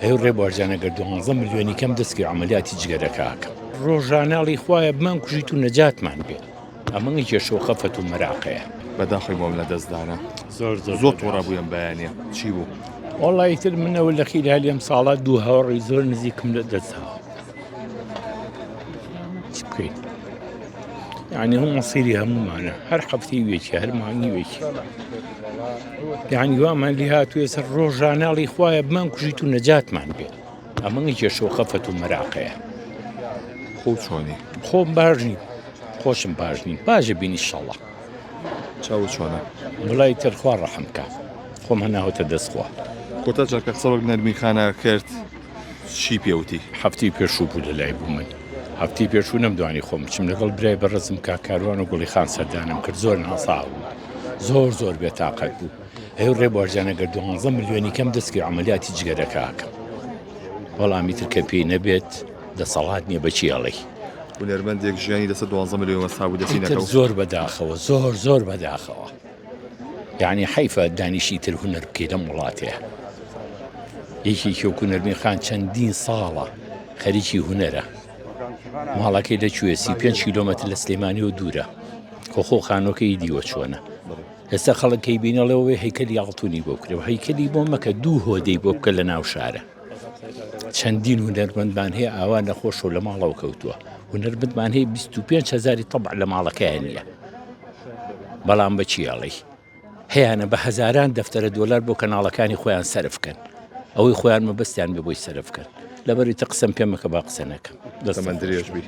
ئەی ڕێبوار جان ئەگەر دوانزە ملیۆنی کەم دەستکەی عەمەلیاتی جگەرەکە ئەکەم. ڕۆژانە ئەڵێی خوایە بمان کوژیت و نەجاتمان بێ ئەمە کێشە و خەفەت و مەراقەیە. بەداخەوەی بۆم لە دەست دانا. زۆر زۆر زۆر توڕە بووی ئەم بەیانیە چی بوو؟ وەڵا ئیتر منەوە لە خیلالی ئەم ساڵە دوو هاوڕێی زۆر نزیکم لە دەست داوە چ بکەین یعنی هەم مەسیری هەموومانە هەر هەفتەی وێکی هەر مانگی وێکی یعنی وامان لێ هاتووە سەر ڕۆژانەڵی خوایە بمان کوژیت و نەجاتمان بێت ئەمە کێشە و خەفەت و مەراقەیە خۆ چۆنی خۆم باش نیم خۆشم باش نیم باشە بینی شەڵە چاو چۆنە وڵی ترخوا ڕەحم بکە خۆم هەناوەتە دەستخوا کۆتا جار کە قسە وەک نەرمی خانە کرد چی پێ وتی؟ هەفتەی پێشوو بوو لە لای بوو من هەفتەی پێشوو نەمدوانی خۆم بچم لەگەڵ برای بەڕێزم کاک کاروان و گوڵی خان سەردانم کرد زۆر ناساغ بوو زۆر زۆر بێتاقەت بوو ئەی ڕێبوار جان ئەگەر دوانزە ملیۆنی کەم دەستکەی عەمەلیاتی جگەرەکە ئەکەم بەڵام ئیتر کە پێی نەبێت دەسەڵات نییە بە چی ئەڵێی هونەرمەندێک ژیانی لەسەر دوانزە ملیۆن وەستا بوو دەستی ئیتر نەکەوت. زۆر بەداخەوە زۆر زۆر بەداخەوە. یەعنی حەیفە دانیشی تر هونەر بکەی لەم وڵاتەیە یەکێکی وەکو نەرمین خان چەندین ساڵە خەریکی هونەرە ماڵەکەی لە کوێ 35 کیلۆمەتر لە سلێمانی و دوورە خۆ خۆ خانۆکەی دیوە چۆنە ئێستا خەڵک کەی بینەڵەوەی هەیکەلی ئاڵتونی بۆ بکرێ و هەیکەلی بۆ مەکە دوو هۆدەی بۆ بکە لە ناو شارە چەندین هونەرمەندمان هەیە ئاوا نەخۆش و لە ماڵەوە کەوتووە هونەرمەندمان هەیە 25 هزاری طبع لە ماڵەکەیان نییە بەڵام بە چی ئەڵێی هەیانە بە هەزاران دەفتەرە دۆلار بۆ کەناڵەکانی خۆیان سەرف کەن ئەوەی خۆیان مەبەستیان بێ بۆی سەرف کەن لەبەری تە قسەم پێ مەکە با قسە نەکەم دەستەمەند درێژ بی.